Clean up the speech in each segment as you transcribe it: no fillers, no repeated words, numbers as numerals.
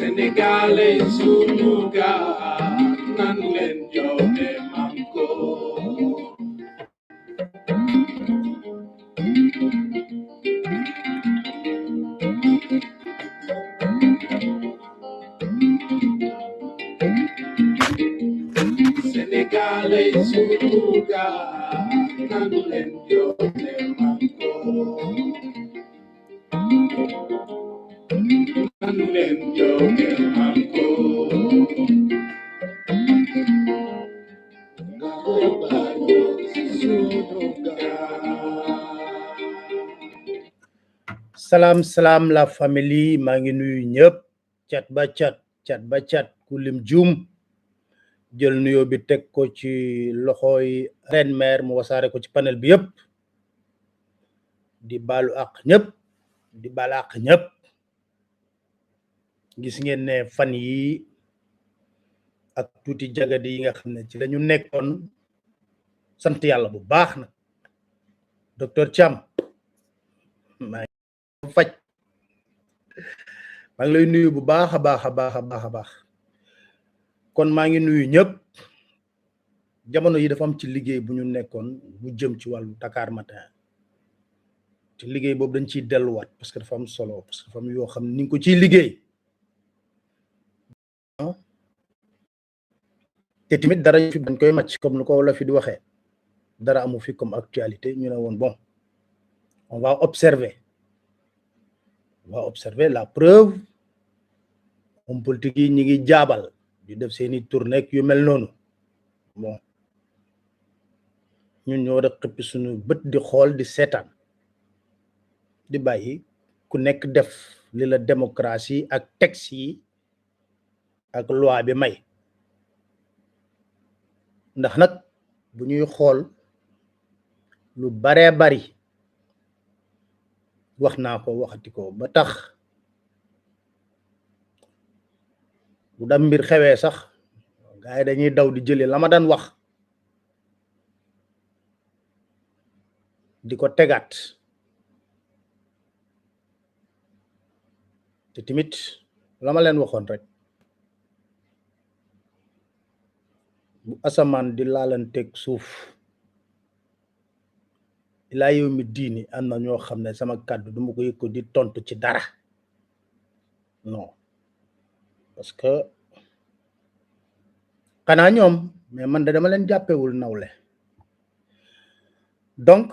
Sénégalais sunu gaal nan leen joxe manko Sénégalais sunu gaal nan leen joxe manko nan leen joxe manko Salam salam la famille maa ngi nuyu ñëpp cat ba cat ku lim juum jël nuyoo bi teg ko ci loxooy Reine Mère mu wasaare ko ci panel bi yëpp di baalu àq ñëpp di baal àq ñëpp gis ngeen ne fan yi ak tuuti jagadi yi nga xam ne ci lañu nekkoon sant yàlla bu baax nag docteur Thiam maa ngi faj maa ngi lay nuyu bu baax a baax kon maa ngi nuyu ñëpp jamono yi dafa am ci liggéey bu ñu nekkoon bu jëm ci wàllu Dakar Matin ci liggéey boobu dañ ciy delluwaat parce que dafa am solo parce que dafa am yoo xam ne ni nga ko ciy liggéey te tamit dara fi dañ koy màcc comme nu ko wala fi di waxee dara amu fi comme actualité ñu ne woon bon on va observer la preuve homme politique yi ñi ngi jaabal di def seeni tournée yu mel noonu bon ñun ñoo war a xëppi suñu bët di xool di seetaan di bàyyi ku nekk def li la démocratie ak texte yi ak loi bi may ndax nag bu ñuy xool lu baree bari wax naa ko waxati ko ba tax bu dam mbir xewee sax gaa yi dañuy daw di jëlee la ma daan wax di ko tegaat te tamit la ma leen waxoon rek bu asamaan di laalanteeg suuf ilaa yow mi diini am na ñoo xam ne sama kàddu duma ko yëg ko di tontu ci dara non parce que xanaa ñoom mais man de dama leen jàppewul nawle donc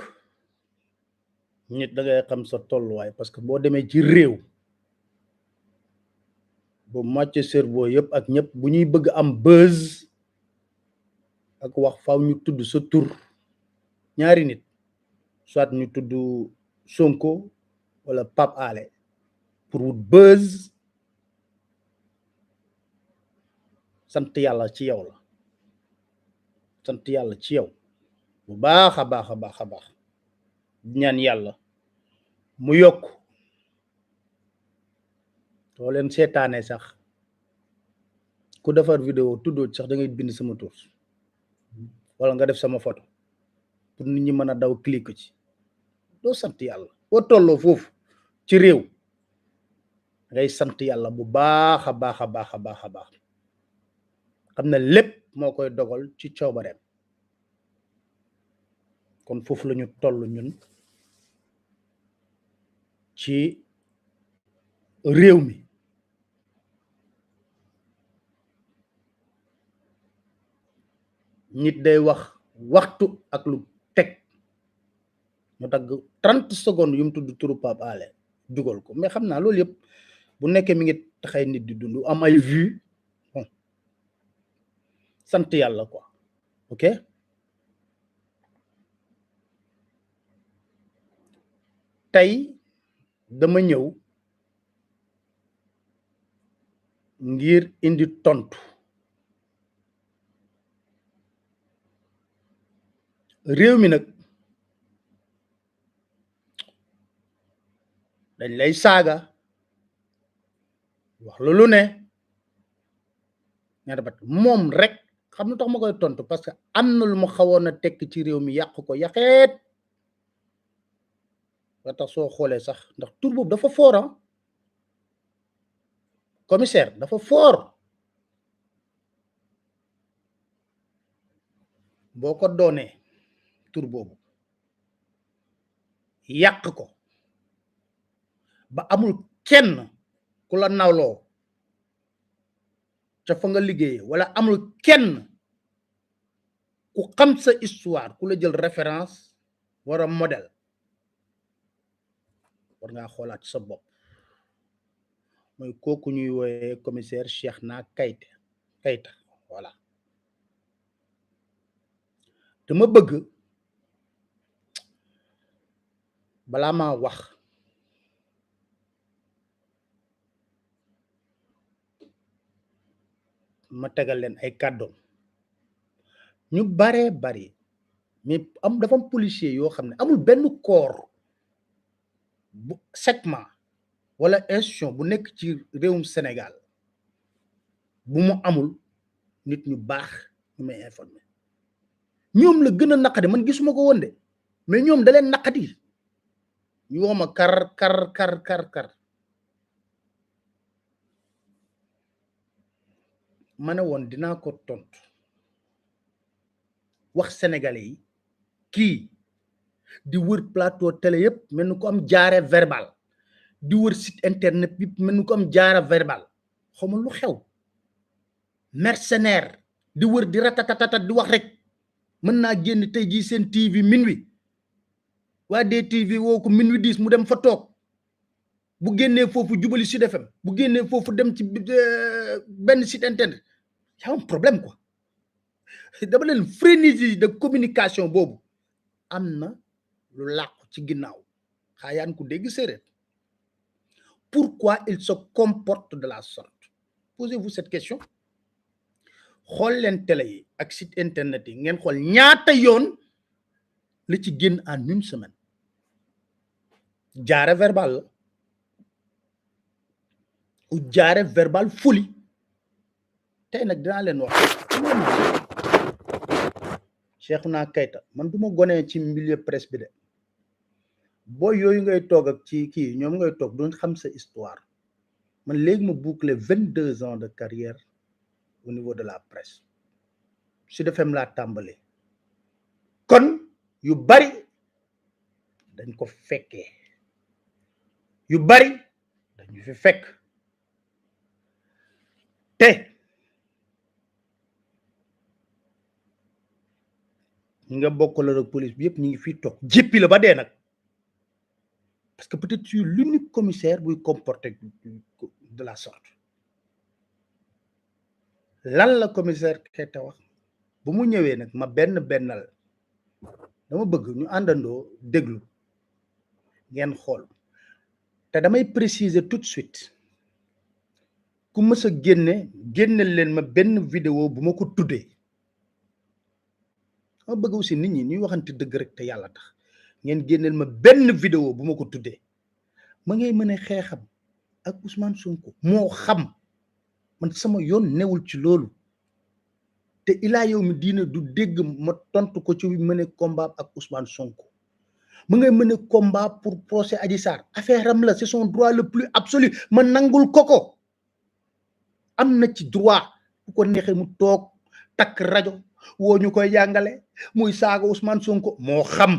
nit da ngay xam sa tolluwaay parce que boo demee ci réew bu màcc cerveau yëpp ak ñëpp bu ñuy bëgg am buzz ak wax faaw ñu tudd sa tur ñaari nit soit ñu tudd Sonko wala Pape Alé pour wut buzz sant yàlla ci yow la sant yàlla ci yow bu baax a baax ñaan yàlla mu yokk soo leen seetaane sax ku defar vidéo tuddoo sax da ngay bind sama tur wala nga def sama photo pour nit ñi mën a daw clique ci doo sant yàlla boo tolloo foofu ci réew ngay sant yàlla bu baax a baax xam ne lépp moo koy dogal ci coobareem kon foofu la ñu toll ñun ci réew mi nit day wax waxtu ak lu teg mu dagg 30 secondes yu mu tudd turu Pape Alé dugal ko mais xam naa loolu yëpp bu nekkee mi ngi taxay nit di dund am ay vues bon sant yàlla quoi ok tey dama ñëw ngir indi tontu réew mi nag dañ lay saaga wax lu ne ñaata bat moom rek xam na tax ma koy tontu parce que am na lu ma xawoon a tekk ci réew mi yàq ko yaxeet ba tax soo xoolee sax ndax tur boobu dafa fort commissaire dafa fort boo ko doonee tur boobu yàq ko ba amul kenn ku la nawloo ca fa nga liggéeyee wala amul kenn ku xam sa histoire ku la jël référence wara modèle war ngaa xoolaat sa bopp mooy kooku ñuy wooyee commissaire Cheikhna Keita voilà dama bëgg balaa maa wax ma tegal leen ay kàddoom ñu baree bari mais dafa am policier yoo xam ne amul benn corps bu segment wala institution bu nekk ci réewum Sénégal bu mu amul nit ñu baax ñu may informer ñoom la gën a naqadi man gisuma ko woon de mais ñoom da leen naqadi ñu wax ma kar ma ne woon dinaa ko tontu wax sénégalais yi kii di wër plateau télé yëpp mel ni ko am jaare verbal di wër site internet bi mel ni ko am jaare verbal xaw ma lu xew mercenaire di wër di ratatatatat di wax rek mën naa génn tey jii seen TV minuit waa DTV woo ko minuit 10 mu dem fa toog bu génnee foofu jubali Sud FM bu génnee foofu dem ci benn site internet y a un problème quoi dama leen frénésie de communication boobu am na lu làqu ci ginnaaw xaayaan ku dégg séeréer pourquoi il se comporte de la sorte posez-vous cette question xool leen télé yi ak site internet yi ngeen xool ñaata yoon la ci génn en une semaine jaare verbal la u jaare verbal fuli tey nag dinaa leen wax Cheikhna Keita man du ma gonee ci milieu presse bi de boo yooyu ngay toog ak ci kii ñoom ngay toog duñ xam sa histoire man léegi ma boucler 22 ans de carrière au niveau de la presse Sud FM laa tàmbale kon yu bari dañ ko fekkee yu bari dañu fi fekk te ñi nga bokkal ak police bi yëpp ñu ngi fii toog jéppi la ba dee nag parce que peut-être tu es l'unique commissaire buy comporter de la sorte lan la commissaire Keita wax bu mu ñëwee nag ma bennal dama bëgg ñu àndandoo déglu ngeen xool te damay préciser tout de suite ku mës a génneel leen ma benn vidéo bu ma ko tuddee ma bëgg aussi nit ñi ñuy waxante dëgg rek te yàlla tax ngeen génneel ma benn vidéo bu ma ko tuddee ma ngay mën a xeexam ak Ousmane Sonko moo xam man sama yoon newul ci loolu te ilaa yow mi diina du dégg ma tontu ko ci mën a combat ak Ousmane Sonko ma ngay mën a combat pour procès Adji Sarr affaire am la c'est son droit le plus absolu ma nangul ko am na ci droit bu ko neexee mu toog takk rajo woo ñu koy jàngale muy saaga Ousmane Sonko moo xam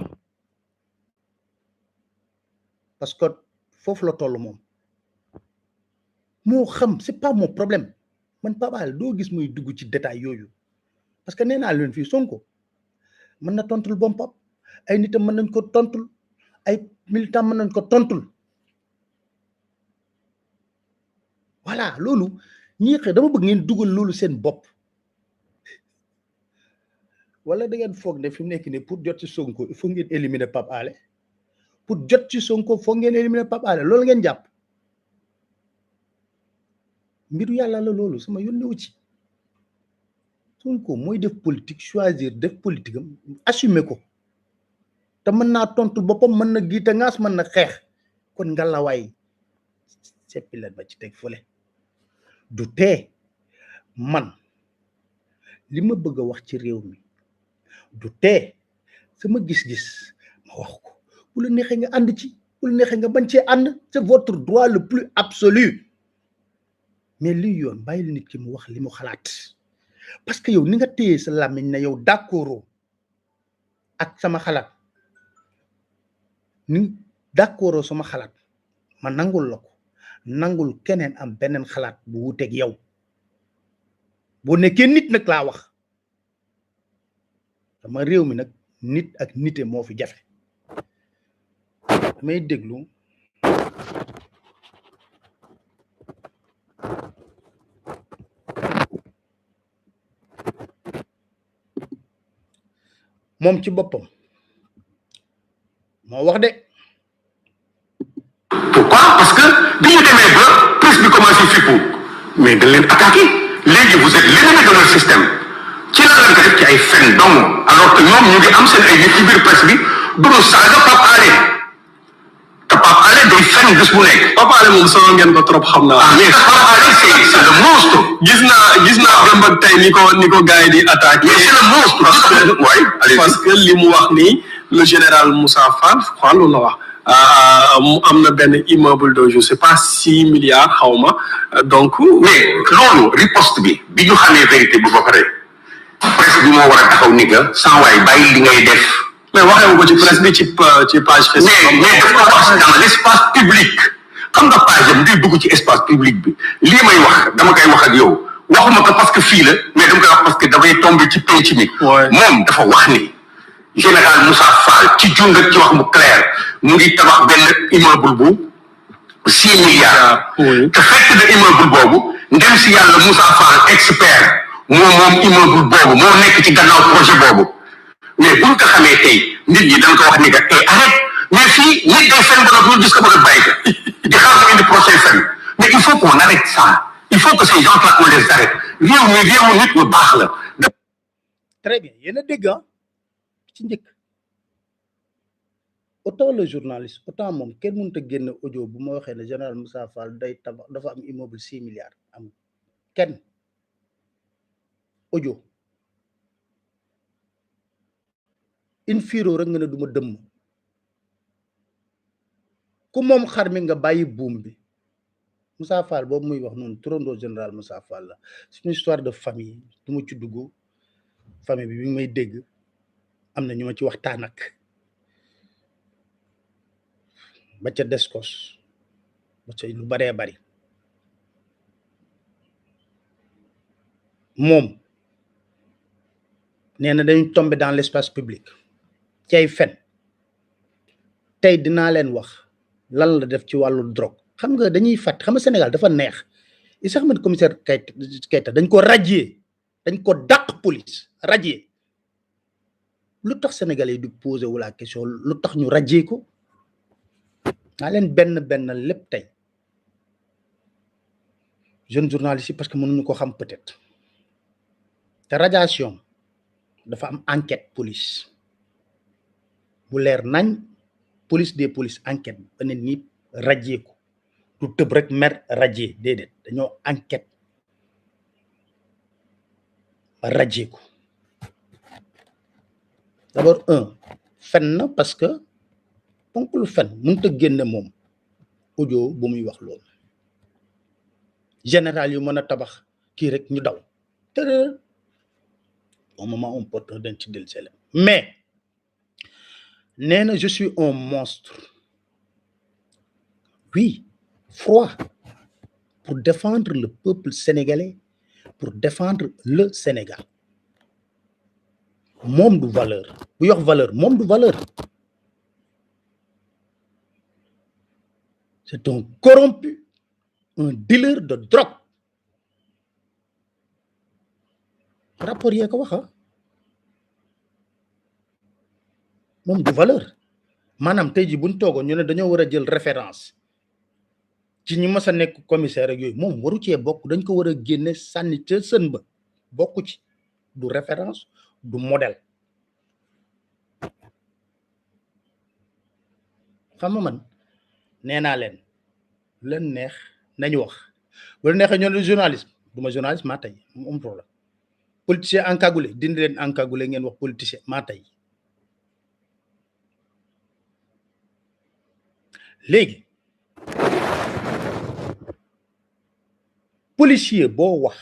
parce que foofu la toll moom moo xam c'est pas mon problème man Pabal doo gis muy dugg ci détail yooyu parce que nee naa leen fii Sonko mën na tontul boppam ay nitam mën nañ ko tontul ay militant mën nañ ko tontul voilà loolu ñii xëy dama bëgg ngeen dugal loolu seen bopp wala da ngeen foog ne fi mu nekk nii pour jot ci Sonko il faut ngeen éliminer Pape Alé pour jot ci Sonko foog ngeen éliminer Pape Alé loolu ngeen jàpp mbiru yàlla la loolu sama yónne wu ci Sonko mooy def politique choisir def politique am assumer ko te mën naa tontu boppam mën na giita ngaas mën na xeex kon ngalawaay seppi leen ba ci teg fële du tee man li ma bëgg a wax ci réew mi du tee sama gis-gis ma wax ko bu la neexee nga ànd ci bu la neexee nga bañ cee ànd c'est votre droit le plus absolu mais li yoon bàyyil nit ki mu wax li mu xalaat parce que yow ni nga téye sa làmmiñ na yow d'accord ak sama xalaat ni d'accord sama xalaat ma nangul la ko nangul keneen am beneen xalaat bu wuteeg yow boo nekkee nit nag laa wax sama réew mi nag nit ak nite moo fi jafe damay déglu moom ci boppam moo wax de. Pourquoi? Parce que bi ñu demee ba presse bi commencé fippu mais dañ leen attaqué léegi vous êtes l'ennemi de notre système ci la leen ko def ci ay fen dong alors que ñoom ñu ngi am seen ay nit ci biir presse bi duñu saaga Pape Alé te Pape Alé day fen bés bu nekk. Pape Alé moom solo ngeen ko trop xam naa. ah mais Pape Alé c'est le monstre. gis naa démb ak tey ni ko gars yi di attaqué. mais c'est le monstre. parce que li mu wax ni le général Moussa Fall je crois loolu la wax. mu am na benn immeuble de je sais pas 6 milliards xawma donc. mais loolu riposte bi ñu xamee vérité bi ba pare presse bi moo war a taxaw ni nga sans waay bàyyi li ngay def. mais waxee ko ci presse bi ci page Facebook. mais daf ko wax dans l'espace public xam nga page am day dugg ci espace public bi lii may wax dama koy wax ak yow waxuma ko parce que fii la mais dama koy wax parce que dafay tomber ci penc mi. moom dafa wax ni général Moussa Fall ci jungat ci wax mu clair mu ngi tabax benn immeuble bu 6 milliards. te fekk na immeuble boobu ndem si yàlla Moussa Fall expert moom immeuble boobu moo nekk ci gannaaw projet boobu. mais buñ ko xamee tey nit ñi dañ ko wax ni que arrête mais fii nit day fen ba ñu gis ko bëgg a bàyyi ko di xaar ko indi procès fen mais il faut qu'on arrête ça il faut que ces gens-là on les arrête réew nit ñu baax la. très bien yéen a dégg ci njëkk autant le journaliste autant moom kenn mënut a génn audio bu ma waxee ne général Moussa Fall day tabax dafa am immeuble 6 milliards am kenn audio. in fiiroo rek nga ne duma dëmm ku moom xar mi nga bàyyi buum bi Moussa Fall boobu muy wax noonu turandoo général Moussa Fall la c'est une histoire de famille du ma ci dugg famille bi mi may dégg am na ñu ma ci waxtaan ak ba ca Descos ba ca lu baree bari moom nee na dañu tomber dans l'espace public cay fen tey dinaa leen wax lan la def ci wàllu drogue xam nga dañuy fàtt xam nga Sénégal dafa neex i sax man commissaire Keita dañ ko radier dañ ko dàq police radier lu tax sénégalais yi di poser wu la question lu tax ñu radier ko naa leen benn lépp tey jeune journaliste yi parce que mënuñu ko xam peut-être te radiation dafa am enquête police bu leer nañ police des polices enquête ba ne nii radier ko du tëb rek mer radier déedéet dañoo enquête ba radier ko d'abord fen na parce que ponk lu fen mënut a génne moom audio bu muy wax loolu général yu mën a tabax kii rek ñu daw te au moment on porte dañ ci del sele mais nee na je suis un monstre oui froid pour défendre le peuple sénégalais pour défendre le Sénégal moom du valeur bu yox valeur moom du valeur c'est un corrompu un dealer de drogue rapport yee ko wax moom du valeur maanaam tey ji buñ toogoon ñu ne dañoo war a jël référence ci ñi mës a nekk commissaire ak yooyu moom waru cee bokk, dañ ko war a génne sànni ca sën ba, bokku ci, du référence du modèle. xam nga man nee naa leen leen neex nañu wax, bu la neexee ñoo ne journalisme du ma journaliste maa tey mu am problème. politicien encagoulé dindi leen encagoulé ngeen wax politicien maa tey. léegi policier boo wax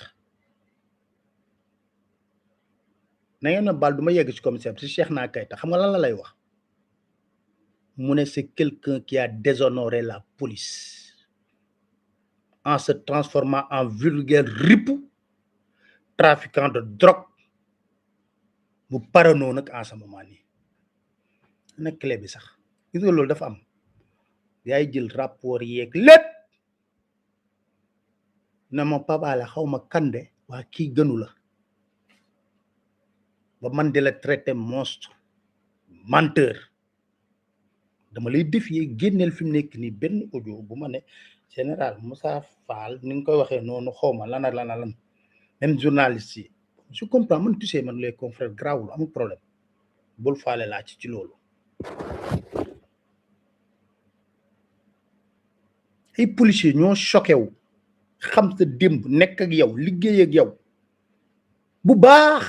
na ngeen na baal du ma yegg ci commissaire si Cheikhna Keita xam nga lan la lay wax mu ne c'est quelqu'un qui a déshonoré la police en se transformant en vulgaire ripou trafiquant de drogue bu parano nag en ce moment nii nag clé bi sax gis nga loolu dafa am yaay jël rapport yeeg lépp na ma pabaale xaw ma kande waa kii gënu la ba man di la traité monstre menteur dama lay défier génneel fi mu nekk nii benn audio bu ma ne général Moussa Fall ni nga koy waxee noonu xaw ma lan même journaliste yi je comprends man tu sais man les confrères grawul amul problème bul faale laa ci loolu ay policiers ñoo choqué wu xam sa démb nekk ak yow liggéey ak yow bu baax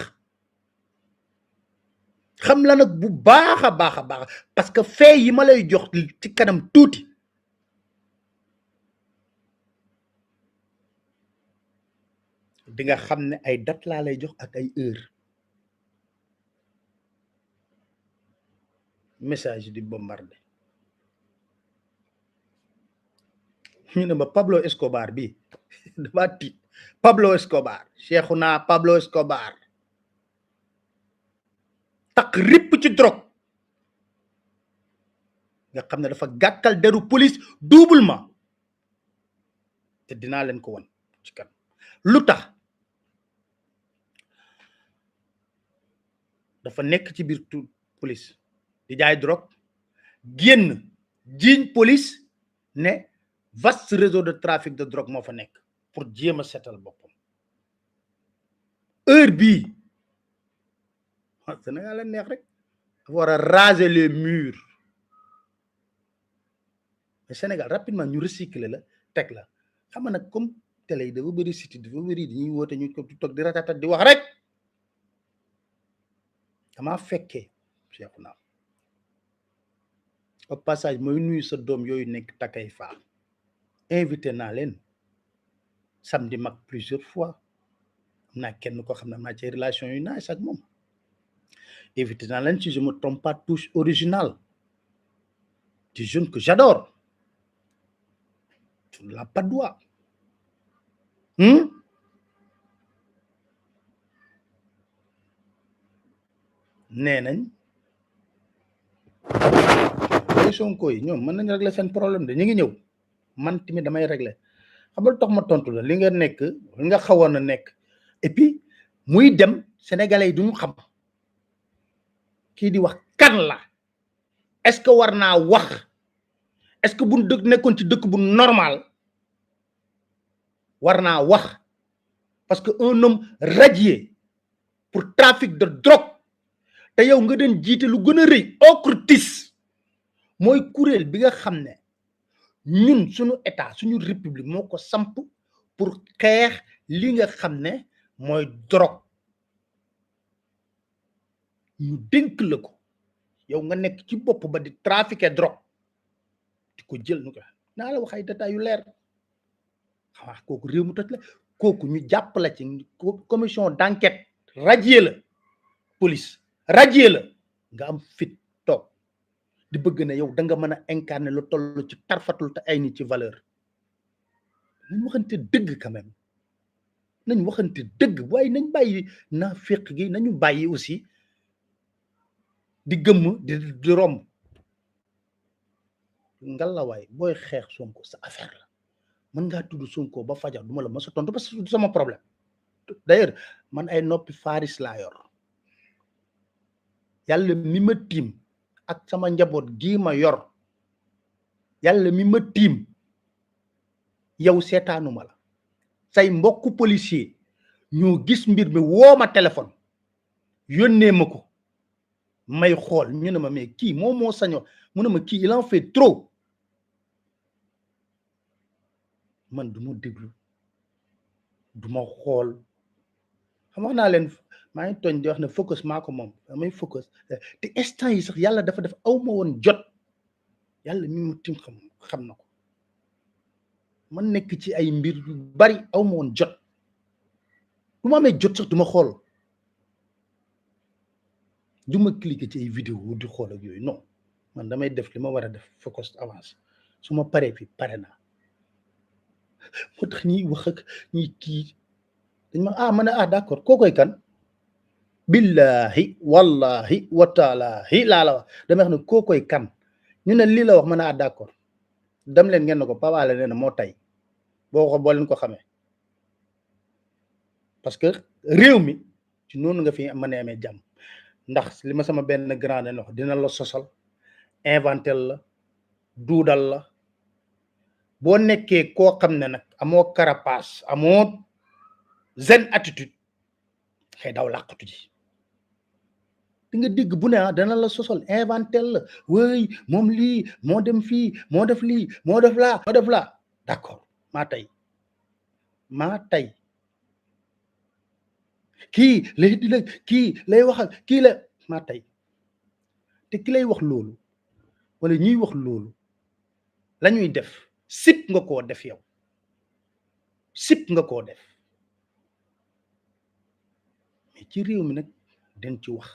xam la nag bu baax a baax parce que fait yi ma lay jox ci kanam tuuti di nga xam ne ay date laa lay jox ak ay heure message di bombardé ñu ne ma Pablo Escobar bi dafa tiit Pablo Escobar Cheikhouna Pablo Escobar tak ripp ci drogue nga xam ne dafa gàkkal deru police doublement te dinaa leen ko won ci kan lu tax dafa nekk ci biir police di jaay drogue génn jiiñ police ne vaste réseau de trafic de drogue moo fa nekk pour jéem a seetal boppam heure bii Sénégal la neex rek dafa war a raser les murs mais Sénégal rapidement ñu recycler la teg la xam nga nag comme télé yi dafa bëri site dafa bëri dañuy woote ñu ko toog di ratatat di wax rek dama fekkee Cheikhouna au passage mooy nuyu sa doom yooyu nekk takkay faa invité naa leen samedi mag plusieurs fois am naa kenn koo xam ne am naa ci relation yu nice ak moom invité naa leen si je me trompe pas touche originale des jeunes que j'adore la Padoua nee nañ ay Sonko yi ñoom mën nañ régler seen problème de ñu ngi ñëw man tamit damay régler xam nga lu tax ma tontu la li nga nekk li nga xawoon a nekk et puis muy dem sénégalais yi duñu xam kii di wax kan la est-ce que war naa wax est-ce que bu dëkk nekkoon ci dëkk bu normal war naa wax parce que un homme radié pour trafic de drogue te yow nga den jiite lu gën a rëy OCRTIS mooy kuréel bi nga xam ne ñun suñu état suñu république moo ko samp pour xeex li nga xam ne mooy drogue ñu dénk la ko yow nga nekk ci bopp ba di trafiquer drogue di ko jël nu ko naa la wax ay détails yu leer xamaa kooku réew mu toj la kooku ñu jàpp la ci commission d'enquête radié la police radié la nga am fit toog di bëgg ne yow da nga mën a incarner lu toll ci tarfatul te ay nit ci valeur nañ waxante dëgg quand même nañ waxante dëgg waaye nañ bàyyi naaféq gi nañu bàyyi aussi di gëmm di romb ngalawaay booy xeex Sonko sa affaire la mën ngaa tudd Sonko ba fajar duma la mës a tontu parce que du sama problème d'ailleurs man ay noppi faris laa yor yàlla mi ma tiim ak sama njaboot gii ma yor yàlla mi ma tiim yow seetaanuma la say mbokku policier ñoo gis mbir mi woo ma téléphone yónnee ma ko may xool ñu ne ma mais kii moom moo sañoo mu ne ma kii il en fait trop man du ma déglu du ma xool xam wax naa leen maa ngi tooñ di wax ne focus maa ko moom damay focus te instant yi sax yàlla dafa def aw ma woon jot yàlla mi mu tim xam na ko man nekk ci ay mbir yu bari aw ma woon jot du ma amee jot sax du ma xool du ma cliquer ci ay vidéo di xool ak yooyu non man damay def li ma war a def focus avance su ma paree fi pare naa moo tax ñiy wax ak ñiy kii dañ ma ma ne d'accord kookoy kan billahi wallahi wataalaahi laa la wax damay wax ne kookoy kan ñu ne lii la wax ma ne d'accord dem leen ngeen ne ko pawaale nee na moo tay boo ko boo leen ko xamee parce que réew mi ci noonu nga fi mën a amee jàmm ndax li ma sama benn grand ne wax dina la sosal inventel la duudal la boo nekkee koo xam ne nag amoo carapace amoo zen attitude xëy daw làqatu ji di nga dégg bu ne dana la sosal inventel la wéy moom lii moo dem fii moo def lii moo def laa d'accord maa tey kii lay di la kii lay waxal kii la maa tey te ki lay wax loolu wala ñuy wax loolu la ñuy def sip nga koo def yow sip nga koo def mais ci réew mi nag den ci wax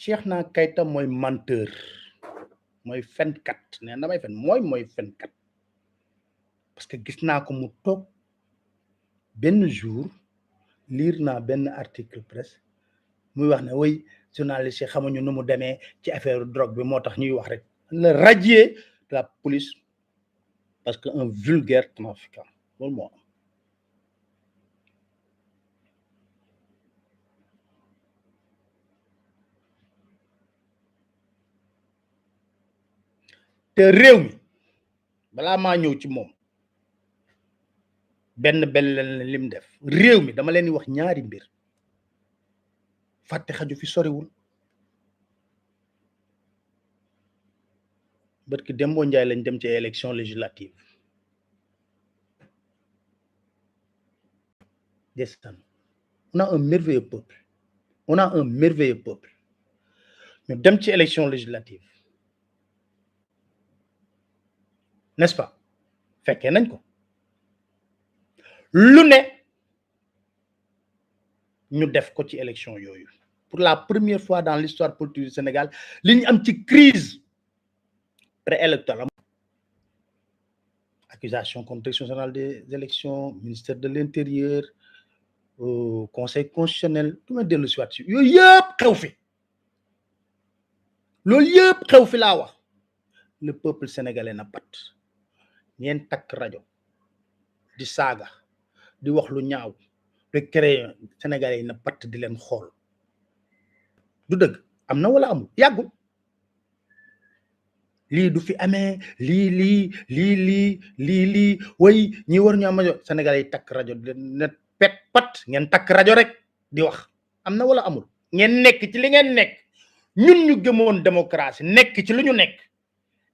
Cheikhna Keita mooy menteur mooy fenkat ne damay fen mooy fenkat parce que gis naa ko mu toog benn jour lire naa benn article presse muy wax ne way journaliste yi xamuñu nu mu demee ci affaire drogue bi moo tax ñuy wax rek le radier de la police parce que un vulgaire trafiquant loolu moo am te réew mi balaa maa ñëw ci moom benn lim def réew mi dama leen di wax ñaari mbir fàtte xaju fi soriwul barki Dembo Njaay lañ dem ci élection législative destan on a un merveilleux peuple ñu dem ci élection législative n'est-ce pas fekkee nañ ko lu ne ñu def ko ci élection yooyu pour la première fois dans l'histoire politique du Sénégal li ñu am ci crise préélectorale accusation contre direction générale des élections ministère de l'intérieur conseil constitutionnel du ma dellu si waat si yooyu yëpp xew fi loolu yëpp xew fi laa wax le peuple sénégalais na pat ngeen takk rajo di saaga di wax lu ñaaw de créer sénégalais yi na pat di leen xool du dëgg am na wala amul yàggul lii du fi amee lii way ñi war ñu am sénégalais yi takk rajo di leen pet pat ngeen takk rajo rek di wax am na wala amul ngeen nekk ci li ngeen nekk ñun ñu gëmoon démocratie nekk ci lu ñu nekk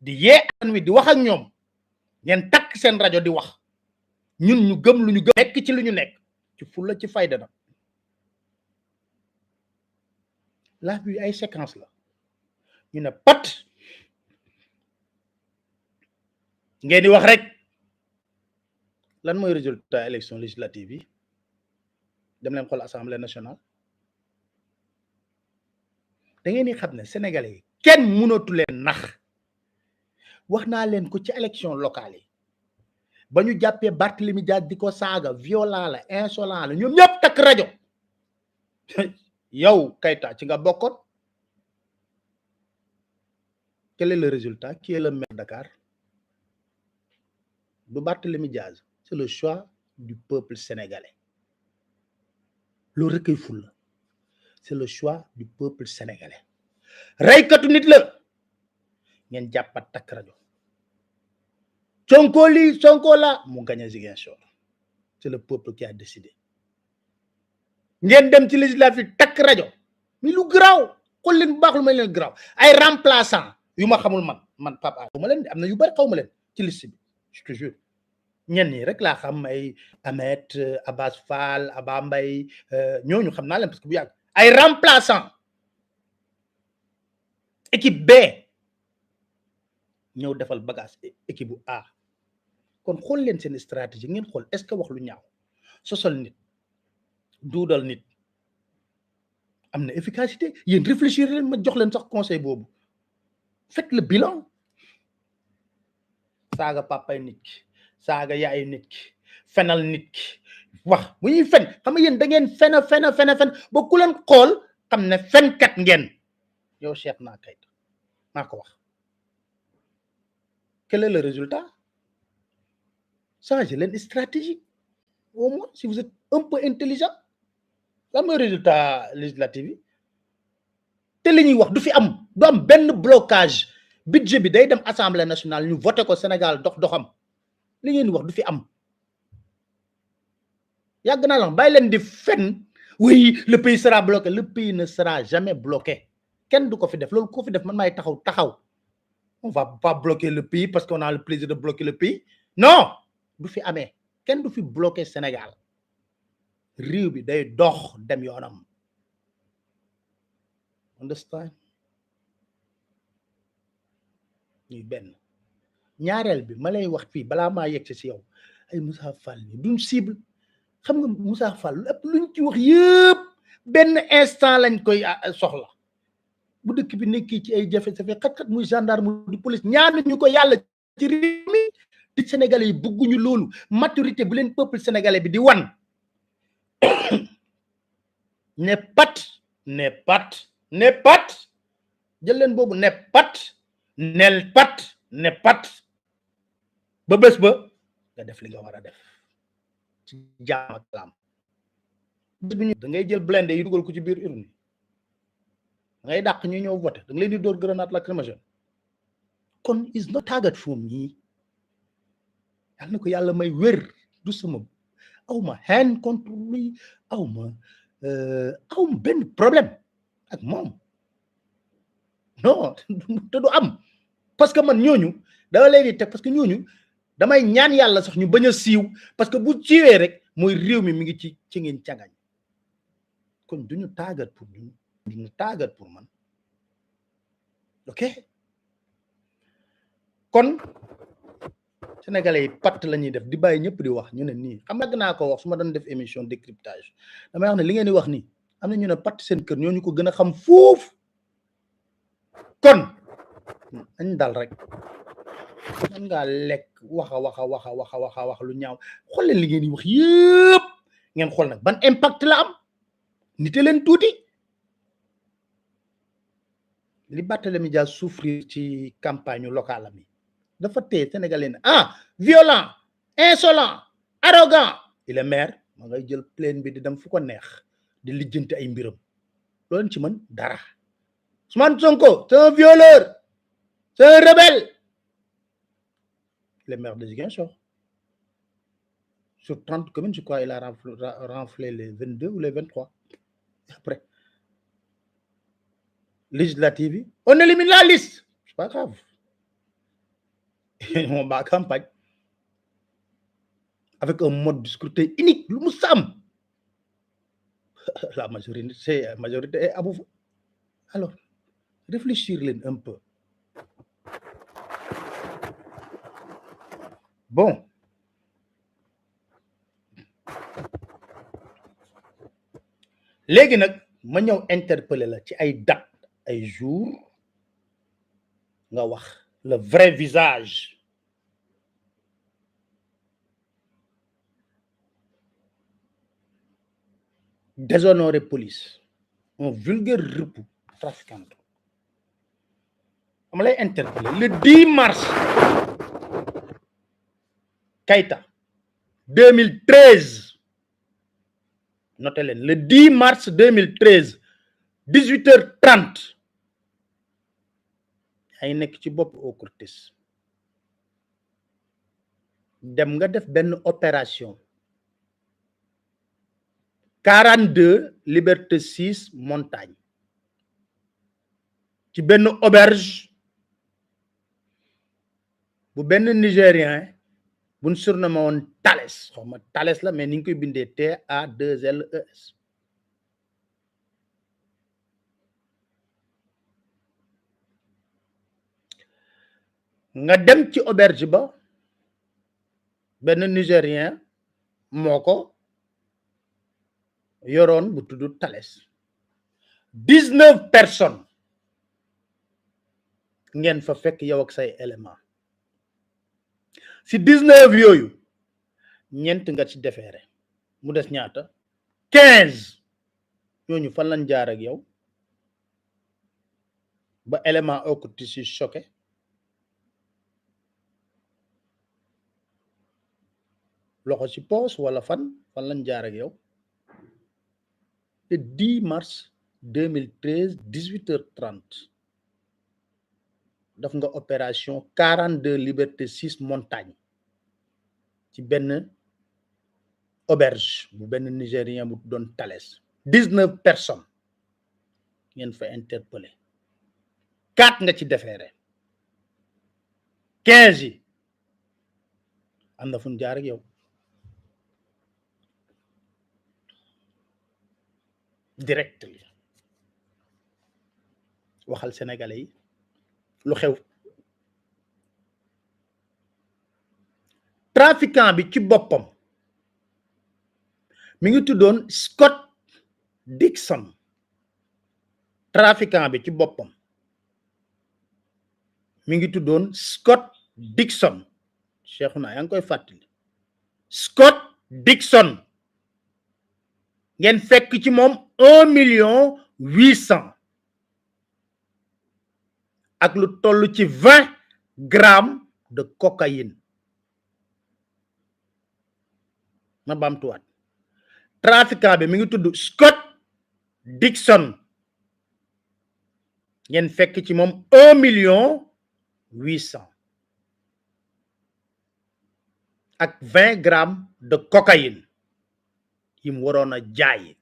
di yee an wi di wax ak ñoom ngeen takk seen rajo di wax ñun ñu gëm lu ñu gëm nekk ci lu ñu nekk ci fulla ci fayda na la bi ay séquence la ñu ne pat ngeen di wax rek lan mooy résultat élection législative yi dem leen xool assemblée nationale da ngeen di xam ne sénégalais yi kenn mënatu leen nax wax naa leen ko ci élection locale yi ba ñu jàppee Barthélémy Dias di ko saaga violent la insolent la ñoom ñëpp takk rajo yow Keita ci nga bokkoon quel est le résultat qui est le maire de Dakar du Barthélémy Dias c'est le choix du peuple sénégalais le recueil ful, c'est le choix du peuple sénégalais. Raykatu nit la ngeen jàppat takk rajo Sonko lii Sonko la mu gagné Ziguinchor. C'est le peuple qui a décidé. ngeen dem ci législative takk rajo mi lu graw xol leen baax lu may leen graw ay remplaçant yu ma xamul man papa xawma leen am na yu bari xawma leen ci liste bi je te jure ñenn ñi rek laa xam ay Ahmed Abbas Fall Aba Mbaye ñooñu xam naa leen parce que bu yàgg ay remplaçant équipe B ñëw defal bagage équipe bu A kon xool leen seen stratégie ngeen xool est-ce que wax lu ñaaw sosal nit duudal nit am na efficacité yéen réfléchir leen ma jox leen sax conseil boobu faites le bilan saaga papay nit ki saaga yaayu nit ki fenal nit ki wax bu ñuy fen xam nga yéen da ngeen fen ba ku leen xool xam ne fenkat ngeen yow Cheikh naa kayit maa ko wax quel est le résultat changez leen stratégie au moins si vous êtes un peu intelligent lan mooy résultat législatif yi te li ñuy wax du fi am du am benn blocage budget bi day dem assemblée nationale ñu voté ko Sénégal doxam li ngeen wax du fi am yàgg naa la bàyyi leen di fen oui le pays sera bloqué le pays ne sera jamais bloqué kenn du ko fi def loolu ko fi def man maay taxaw on va pas bloquer le pays parce qu'on a le plaisir de bloquer le pays non du fi amee kenn du fi bloqué Sénégal réew bi day dox dem yoonam understand ñuy benn ñaareel bi ma lay wax fii balaa maa yegg si yow ay Moussa Fall ni duñ cible xam nga Moussa Fall lépp luñ ci wax yëpp benn instant lañ koy soxla bu dëkk bi nekk ci ay jafe-jafe xat-xat muy gendarme di police ñaanuñu ko yàlla ci réew mi di sénégalais yi bëgguñu loolu maturité bu leen peuple sénégalais bi di wan ne pat jël leen boobu ne pat ba bés ba nga def li nga war a def ci jaam ak salaam bés bi ñu da ngay jël blindé yi dugal ko ci biir urne da ngay dàq ñu ñëw voté da nga leen di door grenade lacrymogène kon is not target for me yàlla na ko yàlla may wér du sama awma haine contre lui awma benn problème ak moom non te du am parce que man ñooñu dama leen di teg parce que ñooñu damay ñaan yàlla sax ñu bañ a siiw parce que bu siiwee rek mooy réew mi ngi ci ngeen càngañ kon duñu tàggat pour ñun duñu tàggat pour man ok kon sénégalais yi patt la ñuy def di bàyyi ñëpp di wax ñu ne nii xam nga naa ko wax su ma doon def émission décryptage damay wax ne li ngeen di wax nii am na ñu ne patt seen kër ñooñu ko gën a xam foofu kon dañ dal rek man ngaa lekk wax lu ñaaw xool leen li ngeen di wax yëpp ngeen xool nag ban impact la am nite leen tuuti li Barthélémy Dias souffrir ci campagne locale am yi dafa tee sénégalais ne violent insolent arrogant il est maire ma ngay jël plaine bi di dem fu ko neex di lijjanti ay mbiram loolu ci mën dara Ousmane Sonko c'est un violeur c'est un rebelle il est maire de Ziguinchor sur 30 communes je crois il a renflé les 22 ou les 23 après législative yi on élimine la liste c'est pas grave on va campagne avec un mode de scrutin unique lu mu sam la majorité est à bout alors réfléchir leen un peu bon léegi nag ma ñëw interpeller la ci ay date ay jour nga wax le vrai visage déshonorer police un vulgaire repou trafiquant dama lay interpeller le 10 mars Keita 2013 notez leen le 10 mars 2013 18h30 ay nekk ci bopp OCRTIS dem nga def benn opération 42 Liberté 6 Montagne ci benn auberge bu benn Nigérien buñ surnommé woon Thalès xaw ma Thalès la mais ni ñu koy bindee TALES nga dem ci auberge ba benn Nigérien moo ko yoroon bu tudd Thalès 19 personnes ngeen fa fekk yow ak say élément si 19 yooyu ñeent nga ci defeere mu des ñaata 15 ñooñu fan lañ jaar ak yow ba élément OCRTIS yi choqué loxo ci poos wala fan lañ jaar ak yow le 10 mars 2013 18h30 daf nga opération 42 Liberté 6 Montagne ci benn auberge bu benn Nigérien bu doon Thalès 19 personnes ngeen fa interpellé 4 nga ci defeere 15 yi am na fu ñu jaar ak yow direct li waxal sénégalais yi lu xew trafiquant bi ci boppam mi ngi tuddoon Scott Dixon trafiquant bi ci boppam mi ngi tuddoon Scott Dixon Cheikhouna yaa ngi koy fàttali Scott Dixon ngeen fekk ci moom 1,800,000 ak lu toll ci 20 grammes de cocaïne ma bamtuwaat trafiquant bi mi ngi tudd Scott Dixon ngeen fekk ci moom 1,800,000 ak 20 grammes de cocaïne yi mu waroon a jaay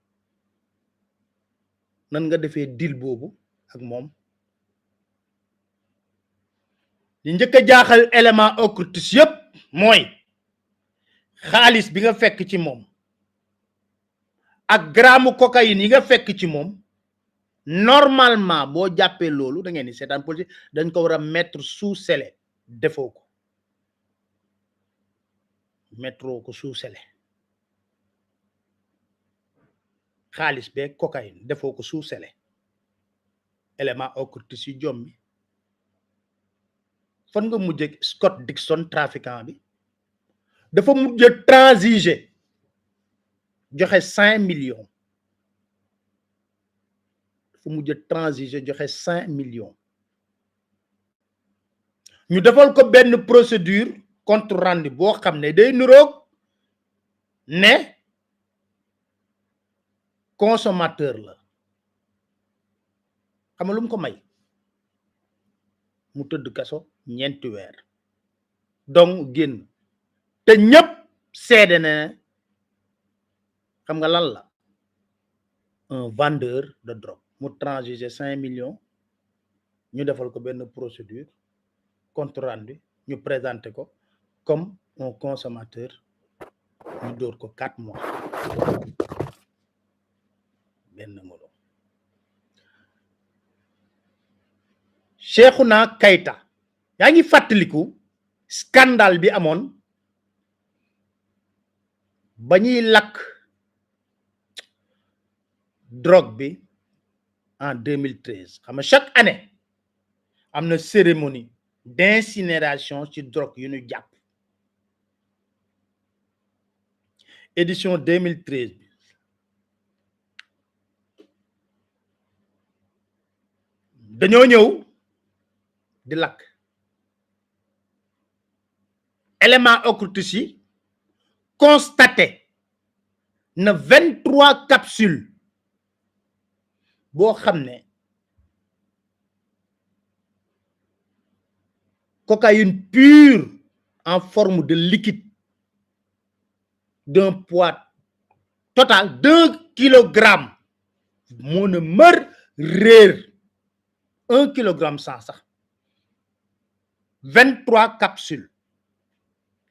nan nga defee deal boobu ak moom li njëkk a jaaxal élément OCRTIS yépp mooy xaalis bi nga fekk ci moom ak gramme cocaïne yi nga fekk ci moom normalement boo jàppee loolu da ngeen ni seetaan politique dañ ko war a mettre sous scellé defoo ko mettre ko sous scellé xaalis bee cocaïne defoo ko sous scellé élément OCRTIS yi jommi fan nga mujjee Scott Dixon trafiquant bi dafa mujjee transiger joxe 5 millions dafa mujjee transiger joxe 5 millions ñu defal ko benn procédure compte rendu boo xam ne day niroog ne consommateur la xam nga lu mu ko may mu tëdd kaso ñeenti weer donc génn te ñëpp seede na xam nga lan la un vendeur de drogue mu transiger 5 millions ñu defal ko benn procédure compte rendu ñu présenté ko comme un consommateur ñu dóor ko 4 mois benn ngolo Cheikhouna Keita yaa ngi fàttaliku scandale bi amoon ba ñuy lakk drogue bi en 2013 xam nga chaque année am na cérémonie d'incinération ci drogue yu ñu jàpp édition 2013 bi dañoo ñëw di lakk élément OCRTIS yi constaté na 23 capsules boo xam ne cocaïne pure en forme de liquide d'un poids total d'1 kilogramme moo na mër réer 1 kilogramme sans sax 23 capsules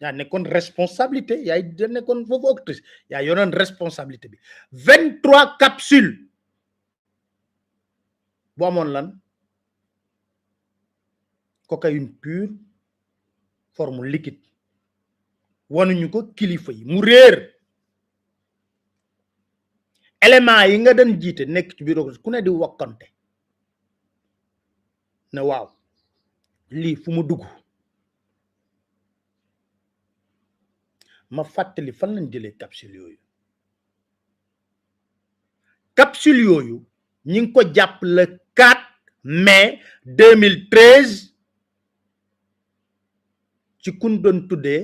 yaa nekkoon responsabilité yaay da nekkoon foofu actrice yaa yoroon responsabilité bi 23 capsules boo amoon lan cocaïne pure forme liquide wanuñu ko kilifa yi mu réer élément yi nga doon jiite nekk ci biir ku ne di wakkante ne waaw lii fu mu dugg ma fàttali fan lañ jëlee capsule yooyu ñi ngi ko jàpp le 4 mai 2013 ci kun doon tuddee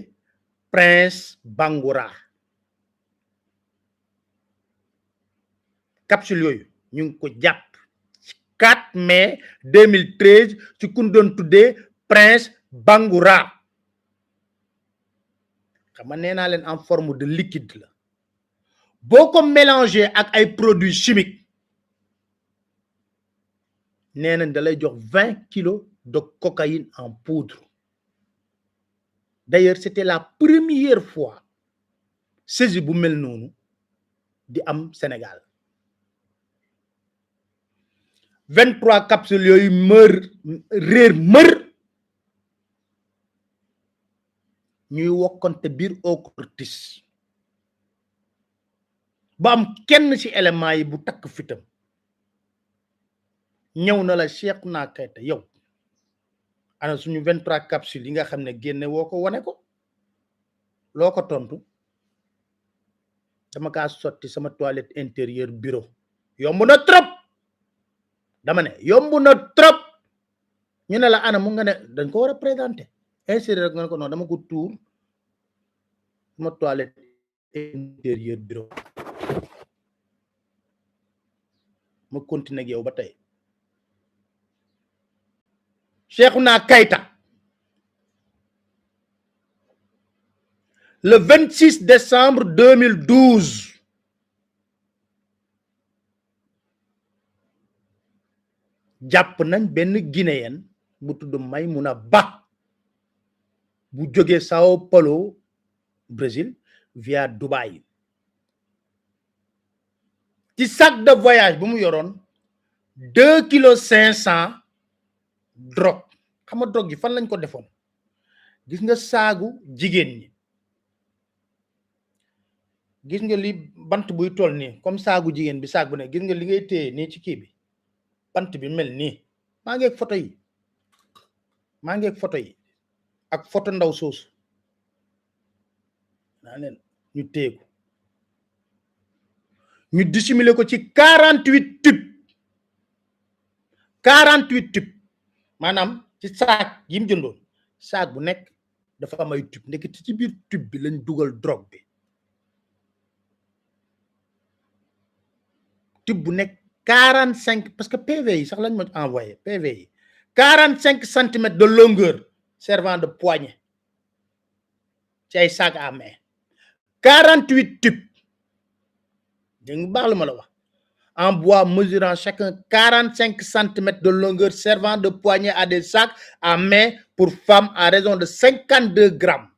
Prince Bangoura capsule yooyu ñu ngi ko jàpp 4 mai 2013 ci kun doon tuddee Prince Bangoura xam nga nee naa leen en forme de liquide la boo ko mélangé ak ay produits chimiques nee nañ da lay jox 20 kilos de cocaïne en poudre d'ailleurs c'était la première fois saisie bu mel noonu di am Sénégal 23 capsules yooyu réer ñuy wokkante biir OCRTIS ba am kenn ci élément yi bu takk fitam ñëw na la Cheikhna Keita yow ana suñu 23 capsules yi nga xam ne génne woo ko wane ko loo ko tontu dama kaa sotti sama toilette intérieure bureau yomb na trop dama ne yomb na trop ñu ne la ana mu nga ne dañ ko war a présenter insérer rek nga ne ko non dama ko tuur sama toilette intérieure bureau ma continuer ak yow ba tey Cheikhna Keita le 26 décembre 2012 jàpp nañ benn guinéen bu tudd Maïmouna Ba bu jógee Sao Paulo Brésil via Dubaï ci sac de voyage bu mu yoroon 2 kilos 500 drogue xam nga drogue yi fan lañ ko defoon gis nga saagu jigéen ñi gis nga li bant buy toll nii comme saagu jigéen bi saag bu ne gis nga li ngay téye nii ci kii bi bant bi mel nii maa ngi ak photo yi ak photo ndaw soosu naa leen ñu téye ko ñu dissimuler ko ci 48 tubes maanaam ci saak yi mu jëndoon saak bu nekk dafa am ay tube nekk ci biir tube bi lañ dugal drogue bi tube bu nekk 45 parce que PV yi sax lañ ma envoyé PV yi 45 centimètres de longueur servant de poignée ci ay sac à main 48 tubes dégg nga baax la ma la wax en bois mesurant chacun 45 centimètres de longueur servant de poignée à des sacs à main pour femmes à raison de 52 grammes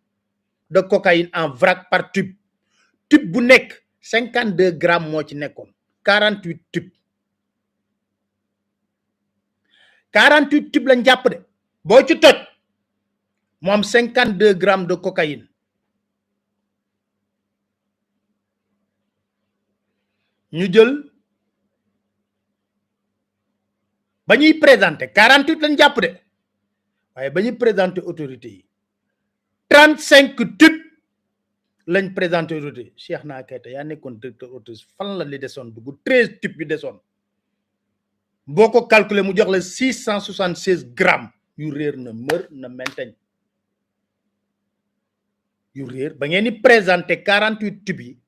de cocaïne en vrac par tube tube bu nekk 52 grammes moo ci nekkoon 48 tubes 48 tubes lañ jàpp de boo ci toj mu am 52 grammes de cocaïne ñu jël ba ñuy présenté 48 lañ jàpp de waaye ba ñuy présenté autorité yi 35 tubes lañ présenté autorité Cheikhna Keita yaa nekkoon directeur autorité fan la li desoon dugg 13 tubes bi desoon boo ko calculé mu jox la 676 grammes yu réer na mër na menteñ yu réer ba ngeen di présenté 48 tubes yi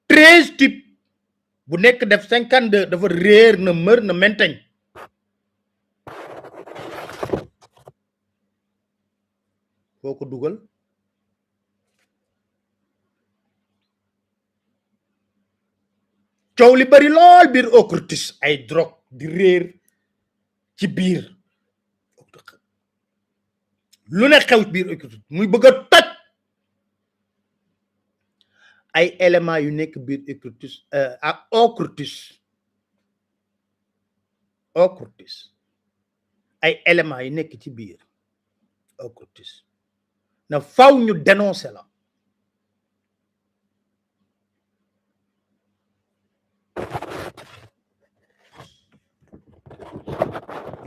13 types bu nekk def 52 dafa réer na mër na mentañ foo ko dugal coow li bari lool biir OCRTIS ay drogue di réer ci biir lu ne xew biir OCRTIS muy bëgg a toj ay éléments yu nekk biir OCRTIS ak OCRTIS ay éléments yu nekk ci biir OCRTIS na faw ñu dénoncer la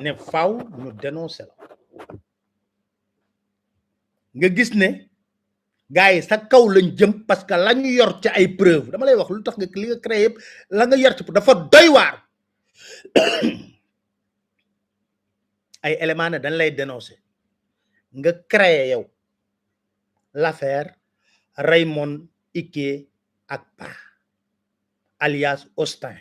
ne faw ñu dénoncer la nga gis ne gars yi sa kaw lañ jëm parce que la ñu yor ci ay preuve dama lay wax lu tax nga li nga créé yëpp la nga yor ci dafa doy waar ay éléments ne dañ lay dénoncer nga créé yow l'affaire Raymond Ike Akpa alias Austin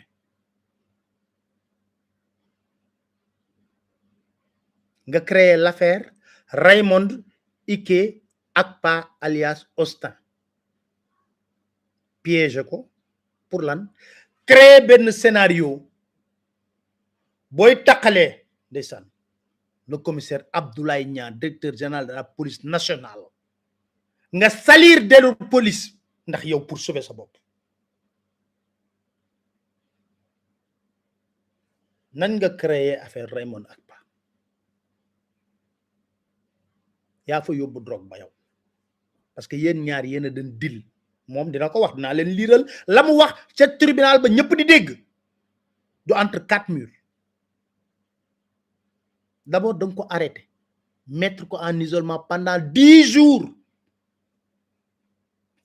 nga créé l'affaire Raymond Ike Akpa alias Austin piège ko pour lan créer benn scénario booy taqalee ndeysaan le commissaire Abdoulaye Niang directeur général de la police nationale nga salir delu police ndax yow pour sauver sa bopp nan nga créer affaire Raymond Akpa yaa fa yóbbu drogue ba yow parce que yéen ñaar yéen a den dil moom dina ko wax dinaa leen liiral la mu wax ca tribunal ba ñëpp di dégg du entre 4 murs d'abord da nga ko arrêté mettre ko en isolement pendant 10 jours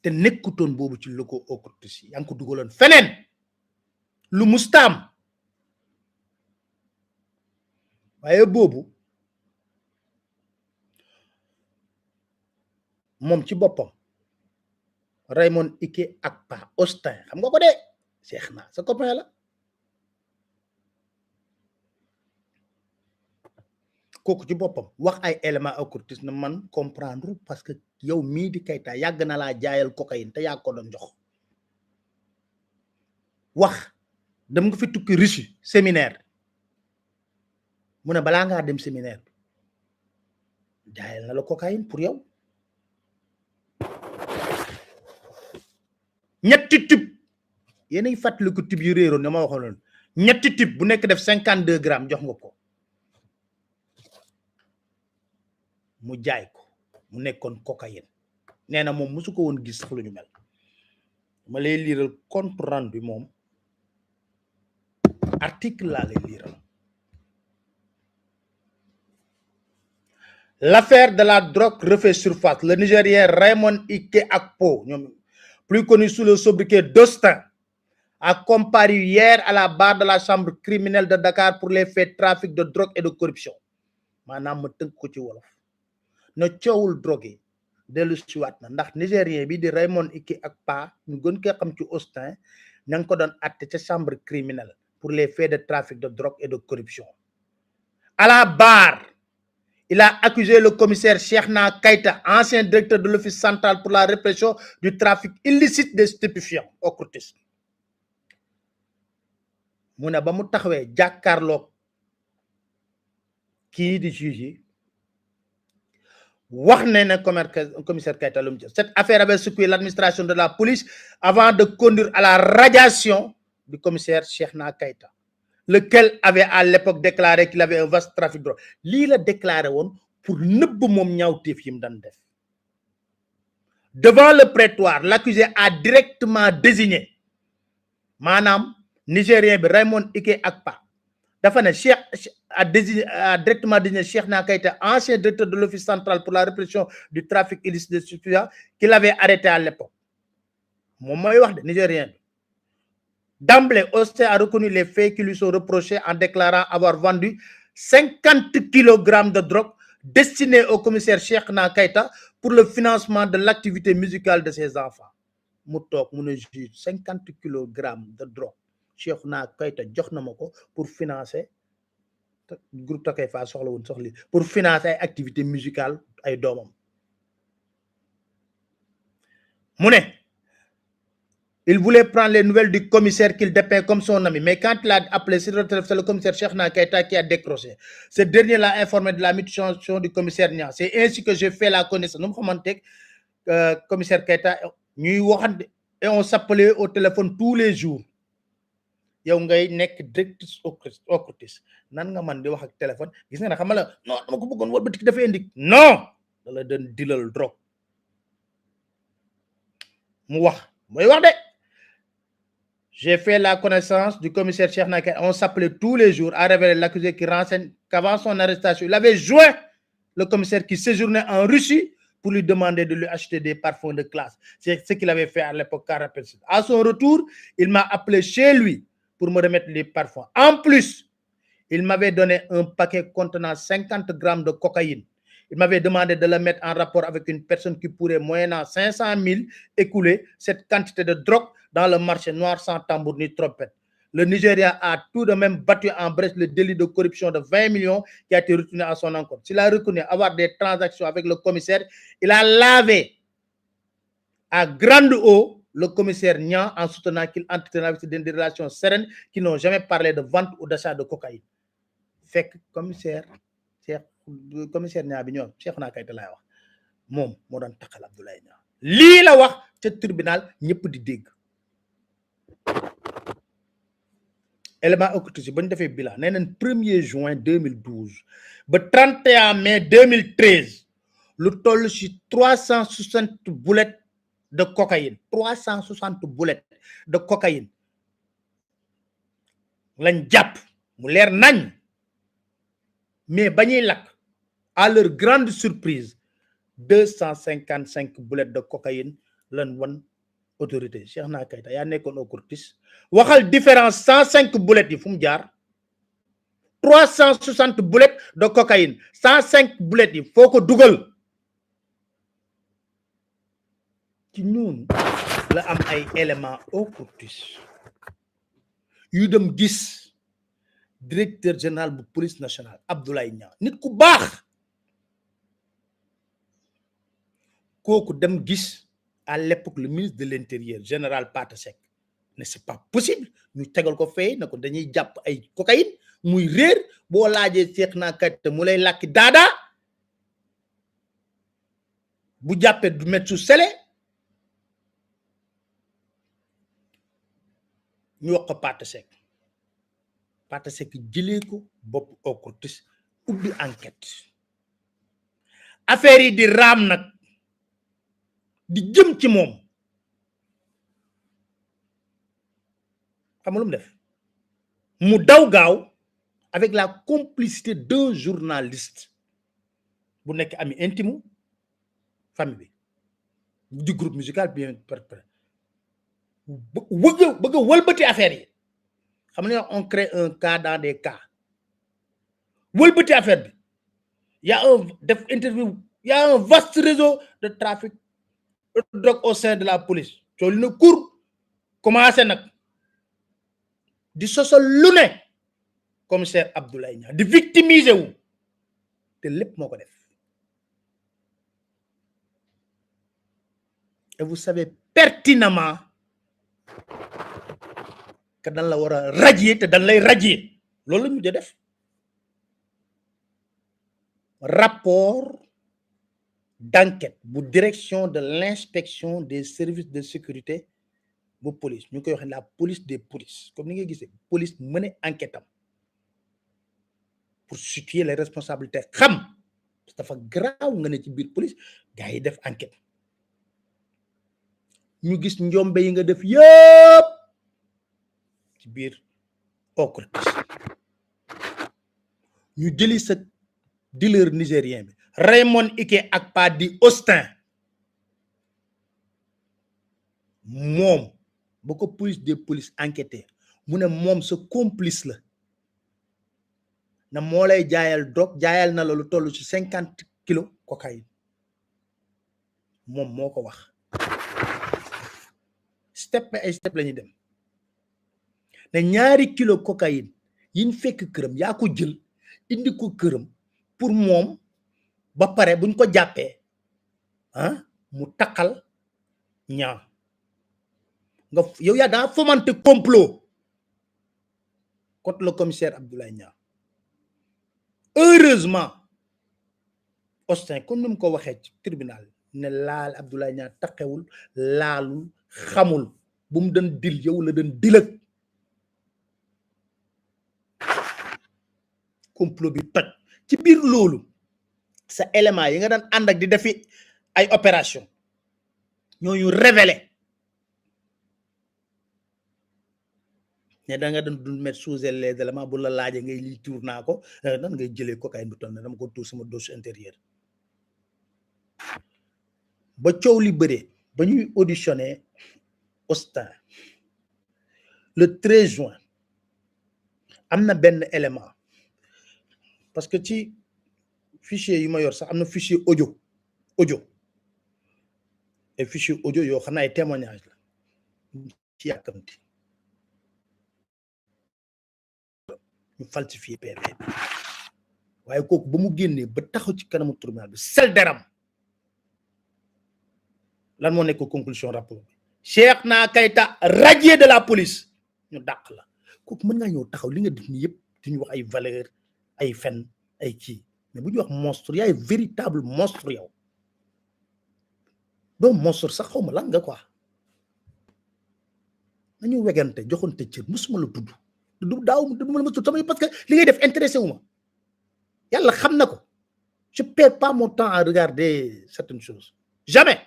te nekkutoon boobu ci loko OCRTIS yaa ngi ko dugaloon feneen lu mustaam waaye boobu moom ci boppam Raymond Ike Akpa Austin xam nga ko de Cheikh na sa copain la kooku ci boppam wax ay éléments OCRTIS na man comprendre parce que yow mii di Keita yàgg na laa jaayal cocaïne te yaa ko doon jox wax dem nga fi tukki Russie séminaire mu ne balaa ngaa dem séminaire bi jaayal na la cocaïne pour yow ñetti tube yéenay fàttaliku tube yu réeroon ne ma waxoon ñetti tube bu nekk def 52 grammes jox nga ko mu jaay ko mu nekkoon cocaïne nee na moom musu ko woon gis sax lu ñu mel ma lay liiral compte rendu bi moom article laa lay liiral l'affaire de la drogue refait surface. Le Nigérien Raymond Ike Akpo, plus connu sous le sobriquet d'Austin, a comparu hier à la barre de la chambre criminelle de Dakar pour les faits de trafic de drogue et de corruption. Maanaam ma tënk ko ci wolof na coowul drogue dellu siwaat na ndax Nigérien bi di Raymond Ike Akpa ñu gën ko xam ci Austin ña ngi ko doon atte ca chambre criminelle pour les faits de trafic de drogue et de corruption. À la barre, il a accusé le commissaire Cheikhna Keita, ancien directeur de l'Office central pour la répression du trafic illicite des stupéfiants, OCRTIS. mu ne ba mu taxawee jàkkaarloog kii di juge wax ne commissaire Keita lu mu ci cette affaire avait secoué l'administration de la police avant de conduire à la radiation du commissaire Cheikhna Keita, lequel avait à l'époque déclaré qu'il avait un vaste trafic de drogue. Lii la déclaré woon pour nëbb moom ñaawteef yi mu daan def. Devant le prétoire, l'accusé a directement désigné maanaam Nigérien bi Raymond Ike Akpa dafa ne a directement désigné Cheikhna Keita, ancien directeur de l'Office central pour la répression du trafic illicite de stupéfiants, qu'il avait arrêté à l'époque. Moom mooy wax de Nigérien bi. D'emblée, Austin a reconnu les faits qui lui sont reprochés en déclarant avoir vendu 50 kg de drogue destinée au commissaire Cheikhna Keita pour le financement de l'activité musicale de ses enfants. mu toog mu ne juge 50 kilogrammes de drogue Cheikhna Keita jox na ma ko pour financer groupe Takeifa soxla woon soxli pour financer ay activités musicales ay doomam mu ne il voulait prendre les nouvelles du commissaire qu'il dépeint comme son ami mais quand il a appelé sur le téléphone, c'est le commissaire Cheikhna Keita qui a décroché. Ce dernier l'a informé de la mutation du commissaire Niang. C'est ainsi que j'ai fait la connaissance nu mu xamante commissaire Keita ñuy waxante et on s'appelait au téléphone tous les jours yow ngay nekk directrice OCRTIS nan nga man di wax ak téléphone gis nga ne xam la non dama ko bëggoon wol ba dafa indi non da la doon dilal drogue mu wax mooy wax de j'ai fait la connaissance du commissaire Cheikhna Keita. On s'appelait tous les jours à révéler l'accusé qui renseigne qu'avant son arrestation il avait joint le commissaire qui séjournait en Russie pour lui demander de lui acheter des parfums de classe. C'est ce qu'il avait fait à l'époque. À son retour, il m'a appelé chez lui pour me remettre les parfums. En plus, il m'avait donné un paquet contenant 50 grammes de cocaïne. Il m'avait demandé de le mettre en rapport avec une personne qui pourrait, moyennant 500 000, écouler cette quantité de drogue dans le marché noir sans tambour ni trompette. Le Nigeria a tout de même battu en brèche le délit de corruption de 20 millions qui a été retenu à son encontre. S'il a reconnu avoir des transactions avec le commissaire, il a lavé à grande eau le commissaire Niang en soutenant qu'il entretenait avec des relations sereines qui n'ont jamais parlé de vente ou d'achat de cocaïne. Fait que commissaire Niang bi ñoom Cheikhna Keita lay wax moom moo doon takkal Abdoulaye Niang lii la wax ca tribunal ñëpp di dégg. Élément OCRTIS ba ñu defee bilan nee nañ 1er juin 2012 ba 31 mai 2013 lu toll ci 360 boulettes de cocaïne 360 boulettes de cocaïne lañ jàpp mu leer nañ mais ba ñuy lakk à leur grande surprise 255 boulettes de cocaïne lañ wan autorité Cheikhna Keita yaa nekkoon OCRTIS waxal différence 105 boulettes yi fu mu jaar 360 boulettes de cocaïne 105 boulettes yi foo ko dugal ci ñun la am ay éléments OCRTIS yu dem gis directeur général bu police nationale Abdoulaye Niang nit ku baax kooku dem gis à l'époque le ministre de l'intérieur général Pathé Seck ne c'est pas possible ñu tegal ko fay na ko dañuy jàpp ay cocaïne muy réer boo laajee Cheikhna Keita mu lay làkki daada bu jàppee du mettre sous scellé ñu wax ko Pathé Seck jëlee ko bopp OCRTIS ubbi enquête affaire yi di raam nag di jëm ci moom xam nga lu mu def mu daw gaaw avec la complicité d'un journaliste bu nekk ami intime famille bi du groupe musical bien préparé bëgg a wëlbati affaire yi xam nga on crée un cas dans des cas wëlbati affaire bi y a un def interview y a un vaste réseau de trafic de drogue au sein de la police coolu na cour commencé nag di sosal lu ne commissaire Abdoulaye Niang di victimiser wu te lépp moo ko def et vous savez pertinemment que dañ la war a radier te dañ lay radier loolu la ñu def rapport d'enquête bu direction de l'inspection des services de sécurité bu police ñu koy wax la police des polices comme ni nga gisee police mener enquête am pour situer les responsabilités xam dafa garaaw nga ne ci biir police gars yi def enquête ñu gis njombe yi nga def yëpp ci biir OCRTIS ñu jëli sa dealer nigérien bi Raymond Ike ak Padi Austin moom ba ko police des polices enquêté mu ne moom sa complice la na moo lay jaayal drogue jaayal na la lu toll ci 50 kilos cocaïne moom moo ko wax step by step lañu dem ne ñaari kilo cocaïne yiñ fekk këram yaa ko jël indi ko këram pour moom ba pare buñ ko jàppee mu takkal ñaa nga yow yaa daa fomante complot contre le commissaire Abdoulaye Niang heureusement Austin comme ni mu ko waxee ci tribunal ne laal Abdoulaye Niang takkewul laalul xamul bu mu doon dil yow la doon dilak complot bi toj ci biir loolu sa élément yi nga daan ànd ak di defi ay opération ñooñu révélé ne da nga doon mettre sous les éléments bu la laajee ngay lii tuur naa ko nan ngay jëlee cocaïne bu toll ne dama ko tuur sama dossier intérieur ba coow li bëree ba ñuy auditionné Austin le 13 juin am na benn élément parce que ci fichier yi ma yor sax am na fichier audio et fichier audio yoo xam ne ay témoignage la ci yàkkamti ñu falsifié PV waaye kooku ba mu génnee ba taxaw ci kanamu tribunal bi sel deram lan moo nekk conclusion rapport bi Cheikhna Keita radié de la police ñu dàq la kooku mën ngaa ñëw taxaw li nga def ni yëpp di ñu wax ay valeur ay fen ay kii mais bu ñu wax monstre yaay véritable monstre yow doo monstre sax xaw ma lan nga quoi nañu wegante joxonte cër musuma la tudd du daaw du ma la tudd sama parce que li ngay def intéressé wu ma yàlla xam na ko je perds pas mon temps à regarder certaines choses jamais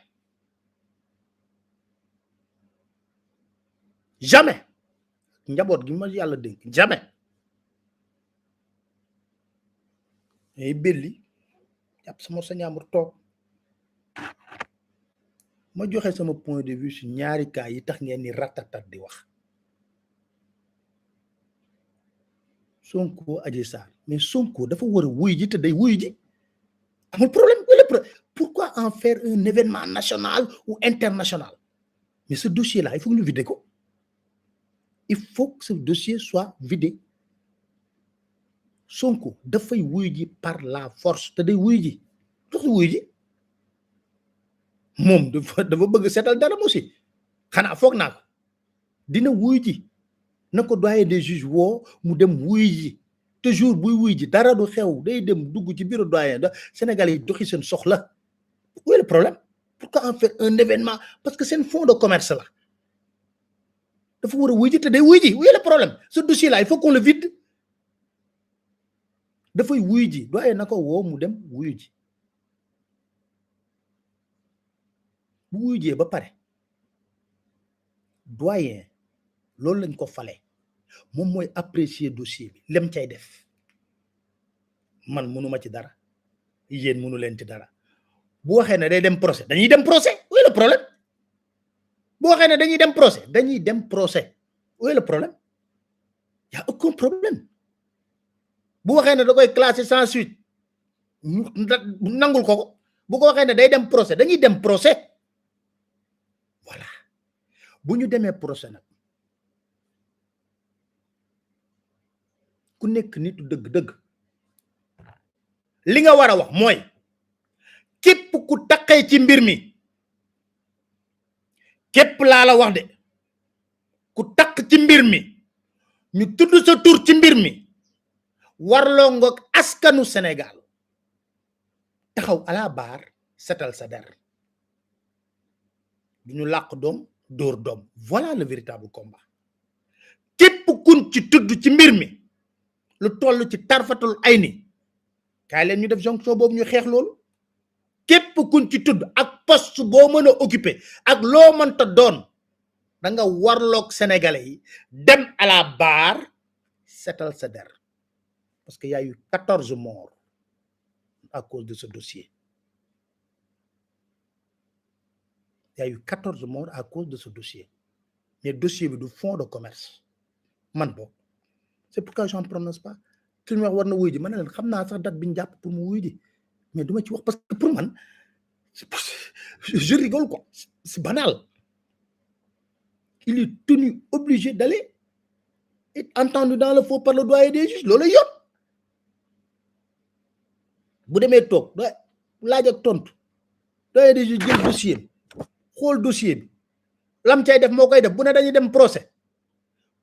njaboot gi ma yàlla dénk jamais ay belli jàpp sama sa ñaamur toog ma joxe sama point de vue sur ñaari cas yi tax ngeen ni ratatat di wax Sonko Adji Sarr mais Sonko dafa war a wuy ji te day wuy ji amul problème pourquoi en faire un événement national ou international mais ce dossier là il faut que ñu vider ko il faut que ce dossier soit vidé Sonko dafay wuy ji par la force te day wuy ji dox wuy ji moom dafa bëgg seetal dara aussi xanaa foog naa ko dina wuy ji na ko doyen des juges woo mu dem wuy ji te jour buy wuy ji dara du xew day dem dugg ci bureau doyen da Sénégalais yi doxi seen soxla où est le problème pourquoi en faire un événement parce que c'est un fonds de commerce là dafa war a wuy ji te day wuy ji où est le problème ce dossier là il faut qu'on le vide dafay wuy ji doyen na ko woo mu dem wuy ji bu wuy jee ba pare doyen loolu lañ ko fale moom mooy apprécier dossier bi lem cay def man mënuma ci dara yéen mënu leen ci dara bu waxee ne day dem procès dañuy dem procès où est le problème bu waxee ne dañuy dem procès où est le problème y a aucun problème bu waxee ne da koy classer sans suite nangul ko bu ko waxee ne day dem procès dañuy dem procès voilà bu ñu demee procès nag ku nekk nitu dëgg-dëgg li nga war a wax mooy képp ku taqee ci mbir mi képp laa la wax de ku taq ci mbir mi ñu tudd sa tur ci mbir mi warloo ngoog askanu Sénégal taxaw à la barre setal sa der du ñu làq doom dóor doom voilà le véritable combat képp kun ci tudd ci mbir mi lu toll ci tarfatul ay ni kaay leen ñu def jonction boobu ñu xeex loolu képp kun ci tudd ak poste boo mën a occuper ak loo mënta doon da nga warloog sénégalais yi dem à la barre setal sa der parce que y a eu 14 morts à cause de ce dossier y a eu 14 morts à cause de ce dossier mais dossier bi du fonds de commerce man bokk c'est pourquoi j'en prononce pas ki ñu wax war na wuy ji ma ne leen xam naa sax date bi ñu jàpp pour mu wuy ji mais du ma ci wax parce que pour man je rigole quoi c'est banal il est tenu obligé d'aller être entendu dans le faux par le doyen des juges loolu yoon bu demee toog laaj ak tontu doyen des juges jël dossier xool dossier bi lam cay def moo koy def bu ne dañuy dem procès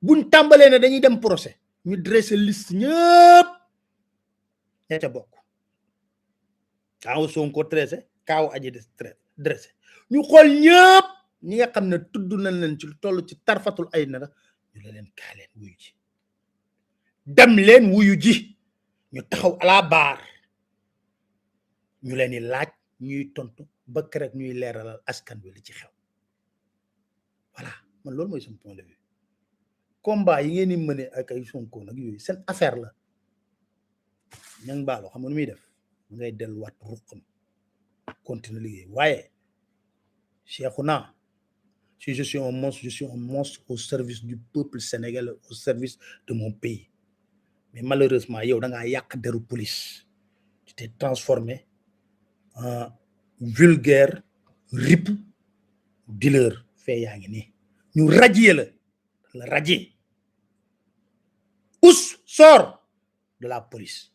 buñ tàmbalee ne dañuy dem procès ñu dressé liste ñëpp ña ca bokk kaaw Sonko dressé kaaw Adji dressé ñu xool ñëpp ñi nga xam ne tudd nañ leen ci toll ci tarfatul ay na la ñu leen kaa leen wuyu ji dem leen wuyu ji ñu taxaw à la barre ñu leen di laaj ñuy tontu ba rek ñuy leeralal askan wi li ci xew voilà man loolu mooy sama point de vue combat yi ngeen di mëne ak ay Sonko nag yooyu seen affaire la ñang baaloo xam nga nu muy def ngay delluwaat ruqam continuer liggéey waaye Cheikhouna si je suis un monstre au service du peuple sénégalais au service de mon pays mais malheureusement yow da ngaa yàq deru police tu t'es transformé en vulgaire rip dealer fee yaa ngi nii ñu radier la radier sort de la police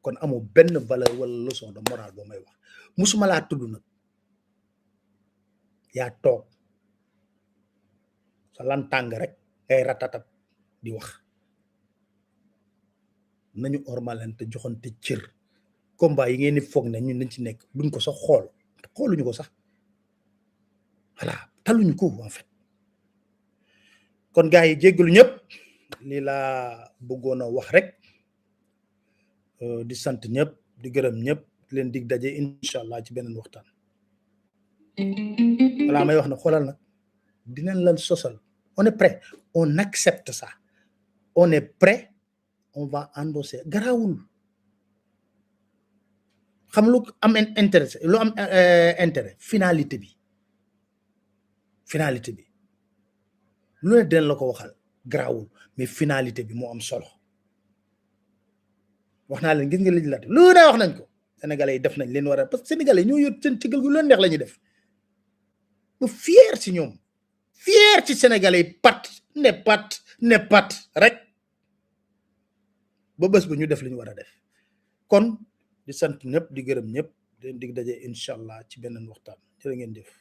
kon amoo benn valeur wala leçon de morale boo may wax musuma laa tudd nag yaa toog sa lan tàng rek ngay ratatat di wax nañu ormalante joxante cër combat yi ngeen di foog ne ñun dañ ci nekk duñ ko sax xooluñu ko sax voilà taluñu ko en fait kon gars yi jéggalu ñëpp lii laa bëggoon a wax rek di sant ñëpp di gërëm ñëpp leen dig daje incha allah ci beneen waxtaan voilà may wax na xoolal nag dinañ leen sosal on est prêt on accepte ça on est prêt on va endosser garaawul xam lu am intérêt lu am intérêt finalité bi lu ne den la ko waxal garaawul mais finalité bi moo am solo wax naa leen gis nga législative lu ne wax nañ ko sénégalais yi def nañ leen war a parce que sénégalais yi ñoo yor seen cëgal gu leen neex la ñuy def mu fier ci ñoom fier ci sénégalais yi ne pat rek ba bés ba ñu def li ñu war a def kon di sant ñëpp di gërëm ñëpp di dig daje incha allah ci beneen waxtaan jërë ngeen jëf.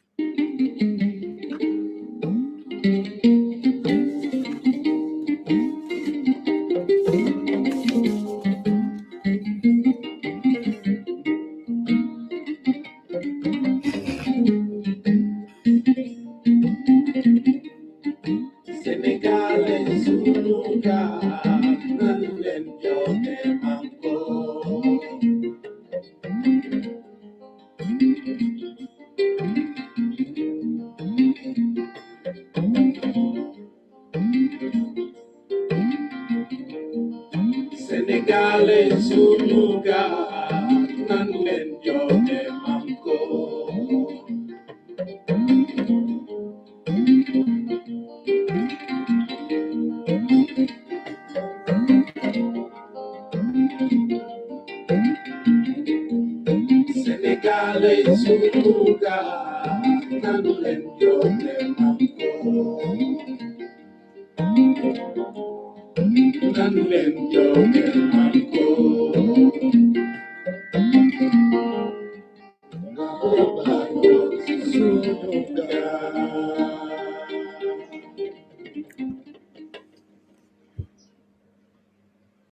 Nan len joge